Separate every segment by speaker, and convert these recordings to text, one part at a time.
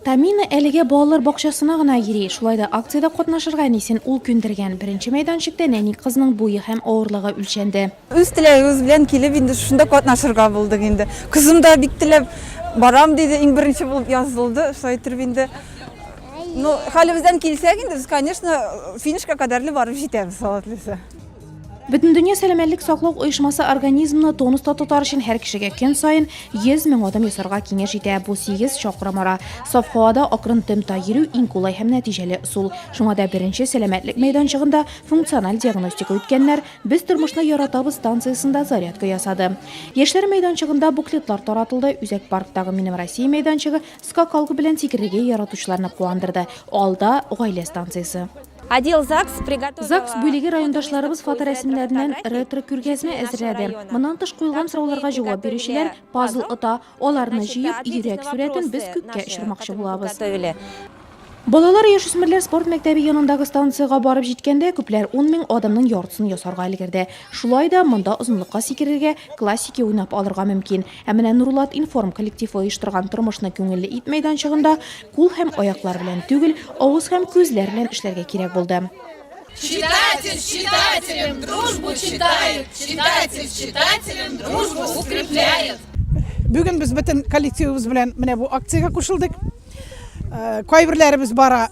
Speaker 1: Тамина әлегә балалар бакчасына гына йөри, шулай да акциядә катнашырга әнисен ул күндергән. Беренче мәйданчыкта нәни кызның буе һәм авырлыгы үлчәнде.
Speaker 2: Үз теләгебез белән килеп инде шушында катнашырга булдык инде. Кызым да бик теләп барам диде, иң беренче булып язылды. Шулай итеп инде, ну, хәлебездән килсәк инде, без, конечно, финишка кадәрле барып җитәбез, Алла теләсә.
Speaker 1: Бөтендөнья сәламәтлек саклау оешмасы организмны тонуста тотар өчен һәр кешегә көн саен 100 мең адым ясарга киңәш итә. Бу 8 чакрым ара. Саф һавада акрын темпта йөрү иң кулай һәм нәтиҗәле ысул. Шуңа да беренче сәламәтлек мәйданчыгында функциональ диагностика үткәннәр Без тормышны яратабыз станциясендә зарядка ясады. Яшьләр мәйданчыгында буклетлар таратылды, Үзәк парктагы Минем Россия мәйданчыгы скакалка белән сикерергә яратучыларны куандырды. Алда, гаилә станциясе.
Speaker 3: Отдел ЗАГС приготовила
Speaker 1: ЗАГС бүлеге райондашларыбыз фоторәсемнәреннән ретро-күргәзмә әзерләде. Моннан тыш, куелган сорауларга җавап бирүчеләр пазл ота, аларны җыеп, йөрәк сурәтен без күккә очырмакчы булабыз. Балалар-яшүсмерләр спорт мәктәбе янындагы станциягә барып җиткәндә, күпләр 10 мең адымның яртысын ясарга өлгерде. Шулай да монда озынлыкка сикерергә, классики уйнап алырга мөмкин. Ә менә Нурлат-информ коллективы оештырган Тормышны күңелле ит мәйданчыгында кул һәм аяклар белән түгел, авыз һәм күзләр белән эшләргә кирәк булды.
Speaker 4: Читатель с читателем дружбу читает, читатель с читателем дружбу укрепляет.
Speaker 5: Бүген без бөтен коллективыбыз белән менә бу акциягә кушылдык. Э, кайберләребез бара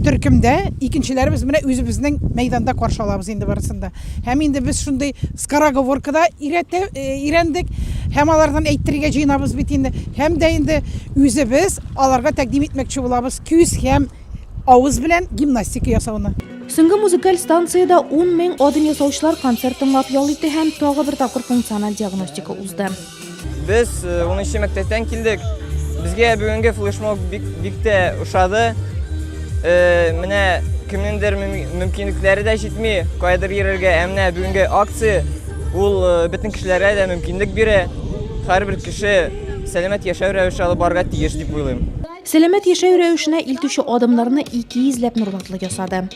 Speaker 5: төркемдә, икенчеләребез менә үзебезнең мәйданда каршы алабыз инде барысын да. Һәм инде без шундый скороговоркада өйрәтә, э, өйрәндек һәм алардан әйттерергә җыенабыз бит инде. Һәм дә инде үзебез аларга тәкъдим итмәкче булабыз күз һәм авыз белән гимнастика ясауны.
Speaker 1: Соңгы музыкаль станциядә 10 мең адым ясаучылар концерт тыңлап ял итте һәм тагы бер тапкыр функциональ диагностика узды.
Speaker 6: Без 10 э, мәктәптән килдек. Безгә бүгенге флешмоб бик, бик тә ошады. Э, менә кемнеңдер мөмкинлекләре дә җитми каядыр йөрергә. Ә менә бүгенге акция ул э, бөтен кешеләргә дә мөмкинлек бирә. Һәрбер кеше сәламәт яшәү рәвеше алып барырга тиеш дип уйлыйм.
Speaker 1: Сәламәт яшәү рәвешенә илтүче адымнарны икейөзләп нурлатлы ясады.